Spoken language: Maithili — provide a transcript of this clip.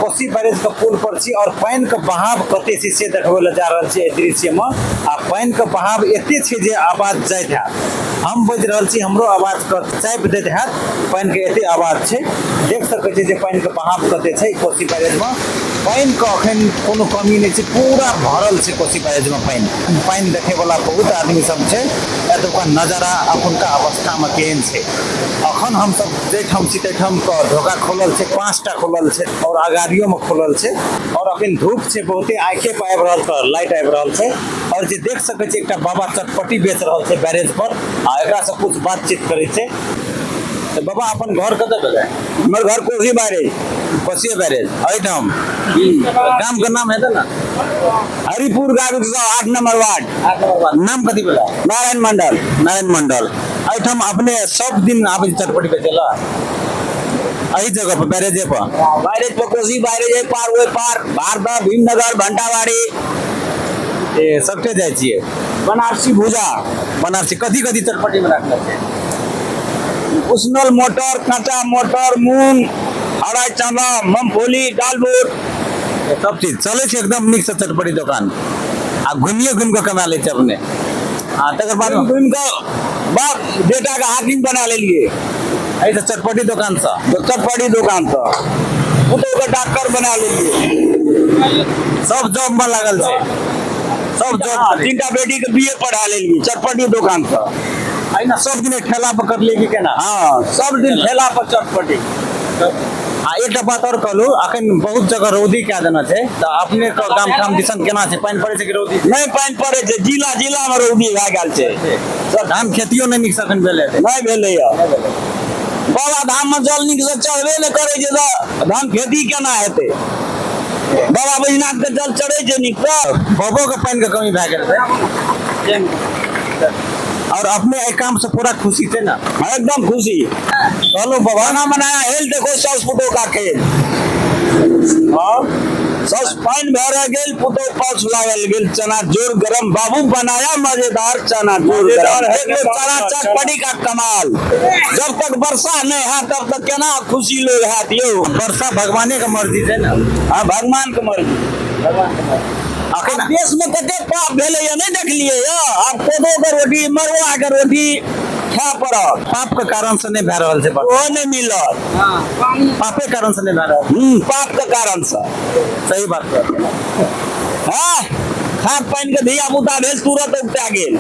कोसी बैरेज के पुल पर छी और पानि के बहाव कते छै से देखबै लए जा रहल छी एहि दृश्य मे। आ पानि के बहाव एते छै जे आवाज जाइत हैत, हम बाजि रहल छी हमरो आवाज के चापि दैत हैत, पानि के एते आवाज छै। देख सकै छी जे पानि के बहाव कते छै कोसी बैरेज मे। पानि के अखन कोनो कमी नहि छै, पूरा भरल छै कोसी बैरेज मे पानि। पानि देखे वाला बहुत आदमी सब छै। एतुका नजारा अखुनका अवस्था मे केहन छै। अखन हम सब जाहिठाम छी ताहिठाम के ढोका खोलल छै, 5टा खोलल छै और अगाड़ियो में खोलल छै। और अखन धूप छै बहुते, आंखे पर आबि रहल तऽ लाइट आबि रहल छै। और जे देख सकै छी एकटा बाबा चटपटी बेच रहल छै बैरेज पर, आ एकरा से कुछ बातचीत करै छै। तऽ बाबा अपन घर कतऽ भेलै? हमर घर कोसी बैरेज। कोसी बैरेज एहिठाम गाम के नाम हेतै ने? हरिपुर गाम 8 नंबर वार्ड। 8 number ward. नाम कथी भेलै? नारायण मंडल। नारायण मंडल। एहिठाम अपने सब दिन आबै छै चटपटी बेचै लए एहि जगह पर, बैरेजे पर? बैरेज पर, कोसी बैरेज एहि पार ओहि पार, भारदा, भीमनगर, भंटाबाड़ी ए सबटे जाइ छियै। बनारसी भुजा। बनारसी कथी कथी चटपटी में राखले छै? उसनल मोटर, कांचा मोटर, मूंग, हरा चना, मूंगफली, दालबूट, सब चीज चलै छै एकदम नीक से चटपटी दोकान। आ घुमिए घुमि कऽ कमा लै छै अपने। आ तकर बाद घुमि कऽ बाप बेटा के हाकिम बना लेलिए एहि चटपटी दोकान से। चटपटी दोकान से पुतोह के डॉक्टर बना लेलिए। सब जॉब में लागल छै, सब जॉब। हाँ, 3टा बेटी के बीए पढ़ा लेलिए चटपटी दोकान से। एहिना सब दिन ठेला पकड़लिए कि केना? हाँ, सब दिन ठेला पर चटपटी। आ एकटा बात और कहलू, अखन बहुत जगह रौदी कए देने छै, तऽ अपने के गाम ठाम दिसन केना छै? पानि पड़ै छै कि रौदी? नहि पानि पड़ै छै, जिला जिला मे रौदी भए गेल छै। सर धान खेतियो नहि नीक से अखन भेलै? नहि भेलैया। बाबा धाम मे जल नीक से चढ़बे नहि करै छै तऽ धान खेती केना हेतै? बाबा बैजनाथ के जल चढ़ै छै नीक से। बाबो के पानि के कमी भए गेल छै। और अपने एहि काम से पूरा खुशी छै ना? हाँ, एकदम खुशी। कहलहुँ बाबा खाना बनाया हेल देखो साउस पुतोह का खेल। हाँ, साउस पानि भरे गेल, पुतोह पाछ लागल गेल, चना जोर गरम बाबू बनाया मजेदार चना जोर गरम। देख लो चना चटपटी का कमाल। जब तक वर्षा नहीं है तब तक केना खुशी लोग है यौ। वर्षा भगवाने के मर्जी छै ना? हाँ, भगवान के मर्जी। भगवान के मर्जी। अखन देश में कते पाप भेलै या नहीं देखलिए यौ? आब कोदो के रोटी मरुआ के रोटी खाय पड़त। पाप के कारण से नहीं भए रहल छै, ओहो नहीं मिलत। पापे कारण से नहीं भए रहल। पाप के कारण से। सही बात कहलियै। हाँ, खाद पानि के धिया पुता भेल तुरंत उपटा गेल।